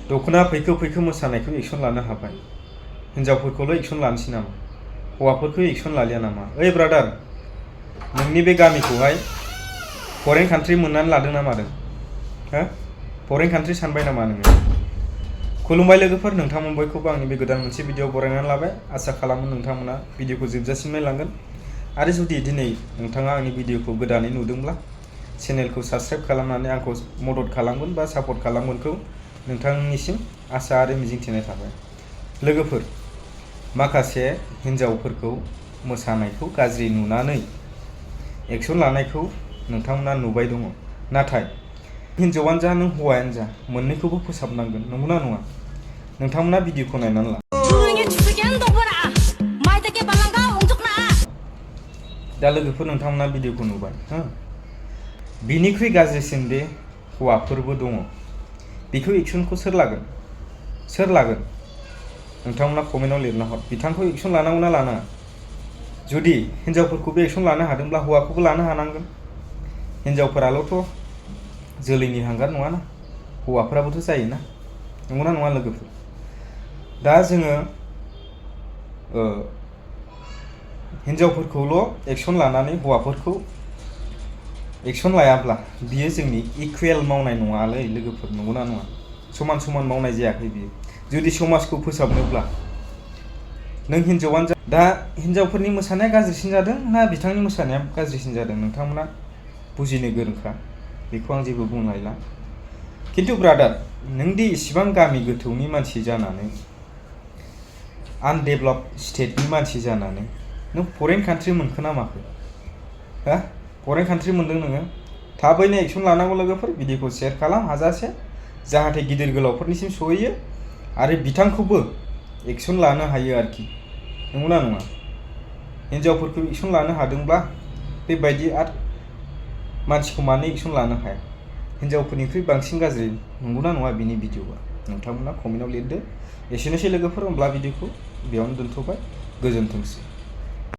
दखना फैखो फैखो मोसानायखौ एक्सन लानो हाबाय हिनजावफोरखौल' एक्सन लानोसै नामा हौवाफोरखौ एक्सन लालिया नामा ओइ ब्रादार नोंनि बे गामिखौहाय फरेन कान्ट्रि मोननानै लादों ना मादों हो फरेन कान्ट्रि सानबाय नामा नोङो खुलुमबाय लोगोफोर नोंथांमोन बयखौबो आंनि बे गोदान मोनसे भिडिअ बरायनानै लाबाय आसा खालामो नोंथांमोना भिडिअखौ जोबजासिम नायलांगोन आरो जुदि दिनै नोंथाङा आंनि भिडिअखौ गोदानै नुदोंब्ला चेनेलखौ साबस्क्राइब खालामनानै आंखौ मदद खालामगोन बा सापर्ट खालामगोनखौ नोंथांनिसिम आसा आरो मिजिंथिनाय थाबाय लोगोफोर माखासे हिनजावफोरखौ मोसानायखौ गाज्रि नुनानै एक्सन लानायखौ नोंथांमोना नुबाय दङ नाथाय हिनजावानो जा नों हौवायानो जा मोननैखौबो फोसाबनांगोन नंगौना नङा नोंथांमोना भिडिअखौ नायनानै ला दा लोगोफोर नोंथांमोना भिडिअखौ नुबाय हो बिनिख्रुइ गाज्रिसिन बे हौवाफोरबो दङ बेखौ एक्सनखौ सोर लागोन नोंथांमोना कमेन्टआव लिरना हर बिथांखौ एक्सन लानांगौ ना लानाङा जुदि हिनजावफोरखौबो एक्सन लानो हादोंब्ला हौवाखौबो लानो हानांगोन हिनजावफोराल'थ' जोलैनि हांगार नङाना हौवाफोराबोथ' जायोना नंगौना नङा लोगोफोर दा जोङो हिनजावफोरखौल' एक्सन लानानै हौवाफोरखौ एक्सन लायाब्ला बियो जोंनि इकुवेल मावनाय नङालै लोगोफोर नंगौना नङा समान समान मावनाय जायाखै बियो जुदि समाजखौ फोसाबनोब्ला नों हिनजावानो जा दा हिनजावफोरनि मोसानाया गाज्रिसिन जादों ना बिथांनि मोसानाया गाज्रिसिन जादों नोंथांमोना बुजिनो गोरोंखा बेखौ आं जेबो बुंलायला खिन्थु ब्रादार नोंदि इसिबां गामि गोथौनि मानसि जानानै आनडेभेलप स्टेटनि मानसि जानानै नों फरेन कान्ट्रि मोनखो ना माखो हा फरेन कान्ट्रि मोनदों नोङो थाबैनो एक्सन लानांगौ लोगोफोर भिडिअखौ शेयार खालाम हाजासे जाहाथे गिदिर गोलावफोरनिसिम सहैयो आरो बिथांखौबो एक्सन लानो हायो आरोखि नंगौना नङा हिनजावफोरखौ एक्सन लानो हादोंब्ला बेबायदि आरो मानसिखौ मानो एक्सन लानो हाया हिनजावफोरनिख्रुइ बांसिन गाज्रि नंगौना नङा बिनि भिडिअआ नोंथांमोना कमेन्टआव लिरदो एसेनोसै लोगोफोर होमब्ला भिडिअखौ बेयावनो दोनथ'बाय गोजोनथोंसै